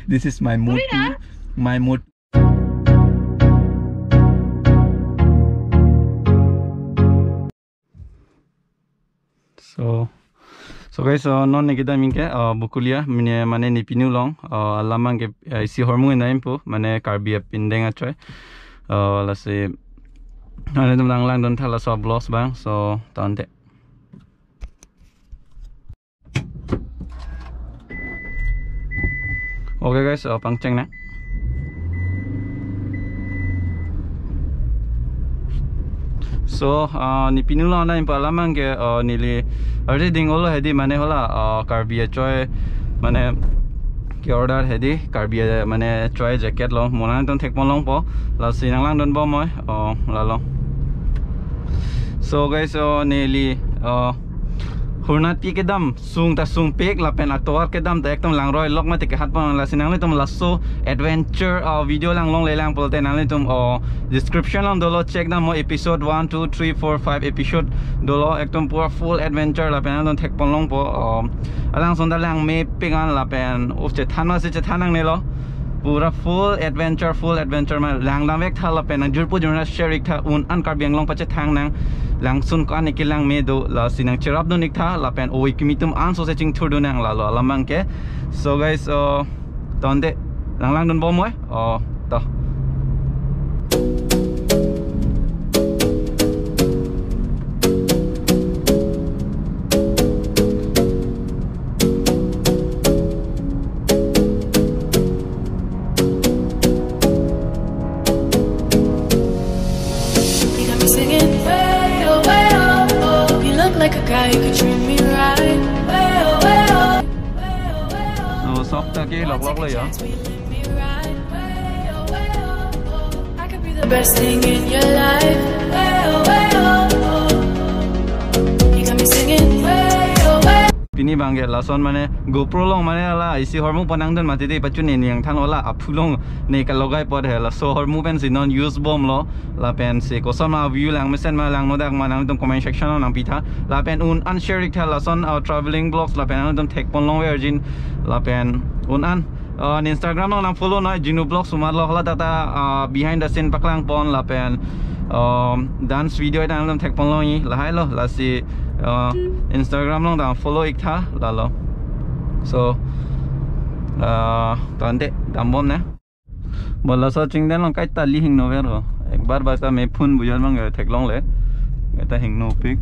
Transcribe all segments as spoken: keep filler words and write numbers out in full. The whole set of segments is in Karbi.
This is my mood to, my mood. So, so guys, so non ne kedam abangke, uh, Bokolia, mane, mane ne pinu along, uh, alam abangke, uh, isi ahormu indai pu, mane Karbi apindeng achoi. Uh, lasi, nanglitum nanglangdun tha laso vlogs abang, so, tangte. Okay guys, uh, pangcheng na. So, uh, ne pinu along indai pu alam abangke, uh, neli already ding-olo hedi mane hala, uh, Karbi achoi mane ke-order hedi Karbi, uh, mane choi jacket lo, mo nangtum thekpon longpo, lasi nanglangdun bom oi, uh, lalo. So guys, uh, neli, uh, hurnat pi kedam sung ta sungpik lapen atovar kedam ta ekdom langroi lok mate kehatpon, lasi nanglitum laso adventure, uh, video lang longle lang pulote nanglitum, uh, description along dolo, check dam mo, episode one, two, three, four, five episode dolo, ekdom pura full adventure lapen nangtum thekpon longpo, uh, alang son ta langmepik an lapen uf chethan masi chethan nangnelo. Pura full adventure, full adventure ma langdam vek tha lapen nangjirpo jirna share ik tha, un an Karbi Anglong pachethang nang langsun ko-an ne kelangme do, lasi nangcherapdun ik tha lapen oi kimi atum an sose chingthurdun nang lalo alam abangke. So guys, uh, tangte nanglangdun bom oi, uh, to. You got me singing way oh, way oh, oh. You look like a guy who could treat me right. Way oh, way oh, way oh, way oh. So, sok ta ke lok lok lo ya. Treat me right. Way oh, way oh, oh. I could be the best thing in your life. Way oh, way oh, oh. You got me singing way oh, way oh. Pini abangke lason mane GoPro along mane hala isi ahormu pon nangdun mati de, pachun ne nangthan hala aphu along ne kalogai apot he, laso ahormu pensi non use bomlo. Lapensi koson ma view langmesen ma langnodak ma nangtum comment section along nangpi tha. Lapen un an share ik tha lason, uh, traveling vlogs lapen nangtum thekpon longver jin. Lapen un an, uh, Instagram along nangfollow noi, Jinu Vlogs Umar lo, hala tata, uh, behind the scene paklangpon lapen, um, dance video ta nangtum thekpon longji, lahai lo, lasi, uh, Instagram along ta follow ik tha, lalo. So, uh, tangte dambom na. Bo laso chingden along kaita ali hingno ver ho. Ekbar basta me phone bujal mang theklongle. Kaita hingnopik.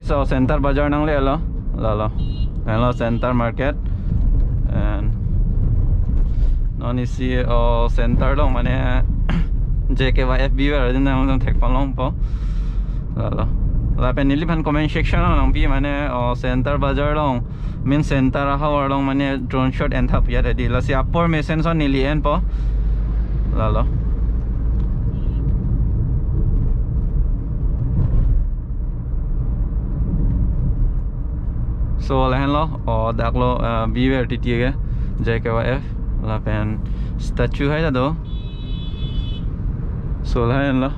So, Center Bazar nanglelo, lalo. Lalo Center Market. And non isi, oh, center along mane J K Y F viewer din nangtum thekpon longpo. Lalo. Lapen neliphan comment section along nangpi mane, oh, Center Bazar along, main center ahavar along mane drone shot en thap ya tadi. Lasi apor mesen son neli enpo. Lalo. So, lahenlo, oh, daklo, uh, viewer titi ke, J K Y F, lapen statue hai ta do. So, lahenlo.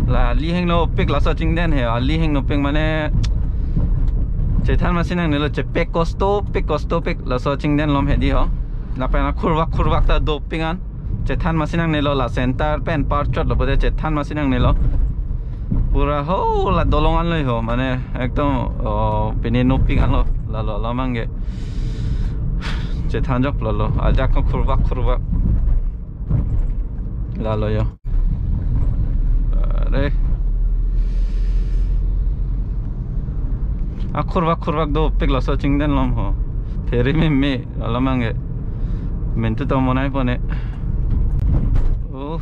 La, ali hingnopik laso chingden he, ali hingnopik mane chethan masi nangnelo, chepek kostopik, kostopik laso chingden along hedi ho. Lapen akhurvak khurvak ta dopik an. Chethan masi nangnelo, la center pen parchot lo pute chethan masi nangnelo. Pura ho la dolong an lo ho, mane ekdom, oh, pini nopik an lo, lalo alam abangke. Chethan joklo lo, ajak ko khurvak khurvak. Lalo yo. Are. Akhurvak khurvak dopik laso chingden along ho. Phere meme alam abangke. Mentu to monai pone. Oh.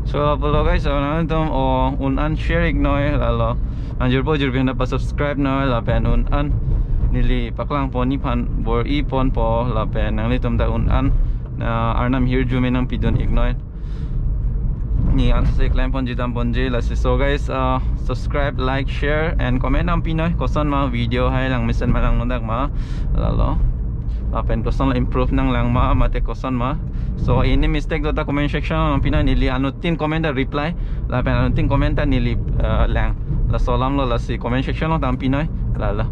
So, apotlo guys, so, nangtum, oh, un an share ik noi, lalo. Nangjirpo jirpi na pa subscribe noi, lapen un an neli paklangpon neliphan bor-i ponpo, lapen nanglitum ta un an, ah, Arnam hirjume nangpidun ik noi. Ne ansose klem ponji dam ponji lasi. So guys, uh, subscribe, like, share, and comment nangpinoi. Koson ma video hai langmesen ma langnodak ma. Lalo. Lapen koson la improve nanglang ma, mate koson ma. So any mistake do ta comment section nangpinoi, neli anuttin comment ta reply. Lapen anuttin comment ta neli, uh, lang. Laso alam lo lasi comment section lo nangpinoi. Lalo.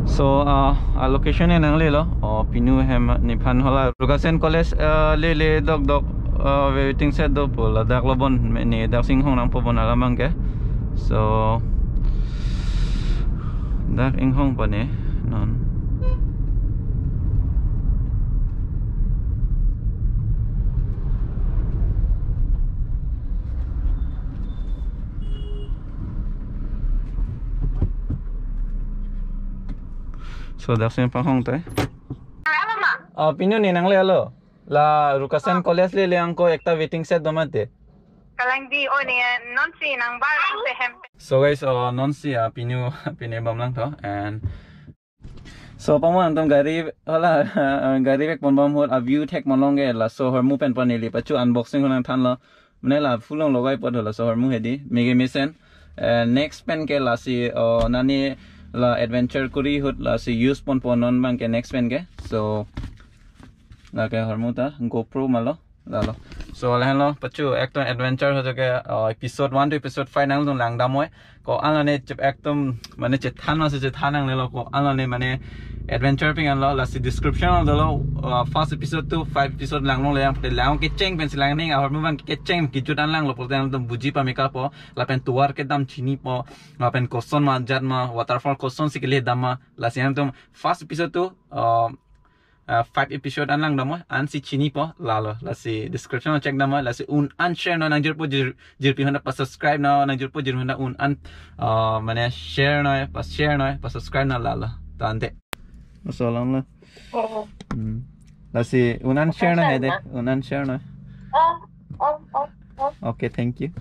So, uh, a location ne nanglelo. Oh, pinu hem nephan hala Rukasen College, uh, lele dokdok, uh, waiting shed dopo, ladak lo bon, me-, ne dak si inghong nangpo bon alam abang ke. So, dak inghongpo ne non. So, dak si panghong tai. Halo, Ma. Ah, pinu ne nanglelo. La Rukasen College lele angko ekta waiting shed do mate. Kalang di, oh, ne, non si nangbar se hem. So guys, oh, non si, ah, pinu, pine bom lang to. And so, pamo nangtum gari, hala, gari vek pon bom ahut, a view thek pon long ke, laso ahormu pen pon neli pachu unboxing ho nangthanlo. Mane la phulong logai pot laso ahormu hedi, mege mesen. Eh, next pen ke lasi, oh, nani la adventure kuri ahut lasi use ponpo non abang ke next pen ke. So, lake ahormu ta, GoPro ma lo. Lalo. So, lahenlo, pachu ekdom adventure ho ke, uh, episode one to episode five nangtum lang damnoi. Ko-an lone chep ekdom, mane chethan masi chethan nanglelo, ko-an lone mane adventure ping anlo, lasi description lo dolo, uh, first episode to five episode lang longle, yang pute lang kecheng pensi lang ning, ahormu abang kecheng kejut an langlo, pute nangtum buji pamekapo, lapen tovar kedam chinipo, lapen koson ma ajat ma, waterfall koson si kele dam ma, lasi nangtum first episode to, uh, uh, five episode an lang damnoi, ansi chinipo, lalo, lasi description check damnoi, lasi un an share noi, nangjirpo jir-, jirpi aphanta pa subscribe noi, nangjirpo jir aphanta un an, uh, mane share noi, pa share noi, pa subscribe noi, lalo, tangte. Masalam lo. Oh. Hmm. Lasi un an share noi hedi, un an share noi. Oh, oh, oh, oh. Okay, thank you.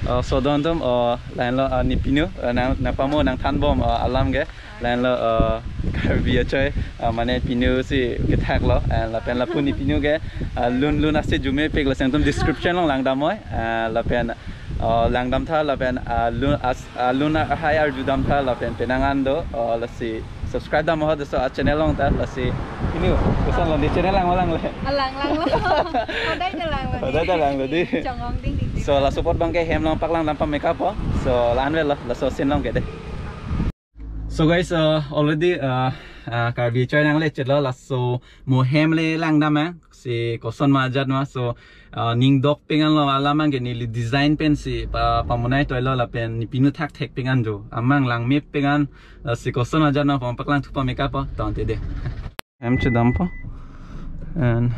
Uh, so don tum, uh, lahenlo, uh, ne pinu, uh, nang, nangpamo nangthan bom, uh, alam ke, lahenlo, uh, Karbi achoi, uh, mane pinu si kethak lo, and lapen lapu ne pinu ke, uh, lun lun ase jume pik, lasi nangtum description along lang damnoi, uh, lapen, uh, lang dam tha, lapen, uh, lun as, uh, lun ahai arju dam tha, lapen penang an do, uh, lasi subscribe dam ho, so a channel along ta, lasi pinu, koson lo ne channel lang lang le. Alang lang lo. Hodai ta lang lo. Hodai ta lang lo di. Chongong ding ding ding. So, laso apot abang ke hem along paklang dam pamekapo. So, la-an avelo, laso scene along ke de. So guys, uh, already, uh, uh, Karbi achoi nangle chetlo, laso mo hem le lang dam, eh, si koson ma ajat ma. So, uh, ning dok ping anlo, alam abang ke neli design pensi pa, pamonai toilo lapen ne pinu thak thek ping an jo. Amang langme ping an, uh, si koson ajat ma pon paklang thu pamekapo, tangte de. Hem chedampo. And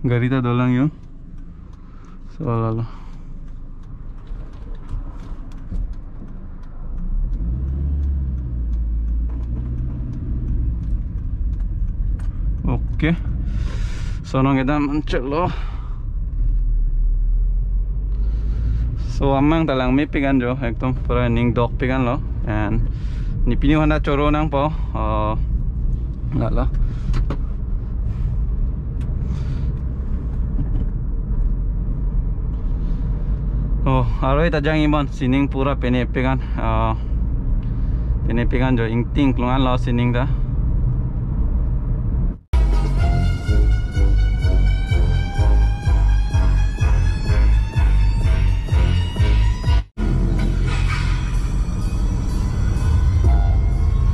gari ta dolang yo. So, lalo. Okay. So, non kedam an chelo. So, amang ta langme pik an jo, ekdom pura ning dok pik anlo. And ne pinu aphanta choro nangpo. Uh, lalo. Oh, aroi ta jang iman, sining pura pene pik an, uh, pene pik an jo, ingting klung anlo sining ta.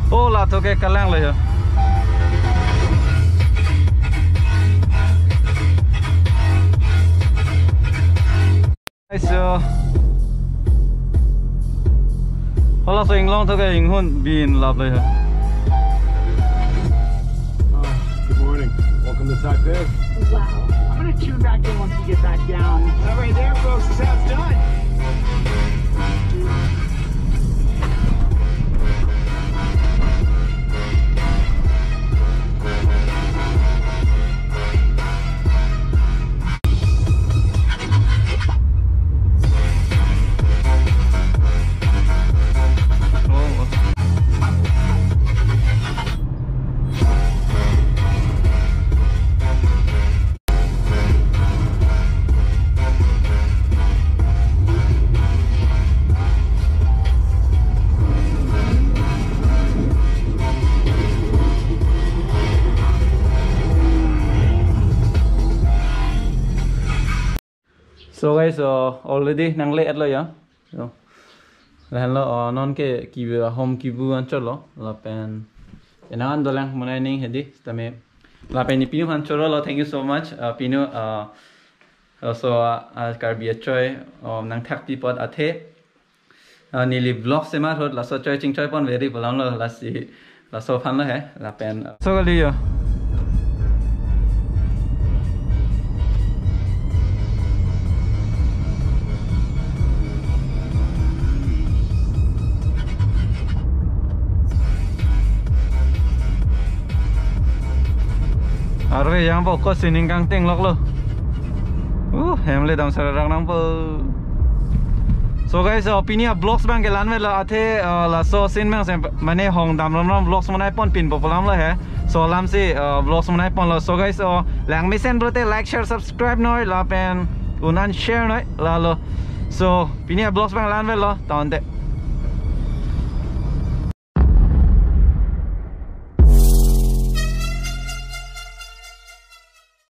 Oh, lato ke kalang lo ya. Guys, so, hala so inglong to ke inghun bin lap le. Oh, good morning. Welcome to Taipei. Wow. I'm gonna tune back in once we get back down. All right, there, folks, is how it's done. So guys, uh, already nangle-etlo ya. So, lahenlo, uh, non ke kibu ahom kibu anchotlo, lapen enang dolang monai ning hedi, tame lapen ni pinu aphan chorolo, thank you so much, uh, pinu, uh, uh, so, uh, uh, Karbi achoi, um, nangthakpi apot athe, uh, neli vlog sema thot laso choi chingchoi pon veri pulamlo, lasi laso aphanlo he, lapen, uh, so kali yo. Arve yang po ko sining kangting loklo. Uh, hem le dam sararang nangpo. So guys, uh, pini a-vlogs abang ke la-anvetlo, athe, uh, laso asin abang si mane hong dam rom rom vlogs monai pon pinpo pulamlo he. So alam si, uh, vlogs monai ponlo. So guys, uh, lang mesen pulote like, share, subscribe noi, lapen un-an share noi, lalo. So pini a-vlogs abang la-anvetlo, ta-onte.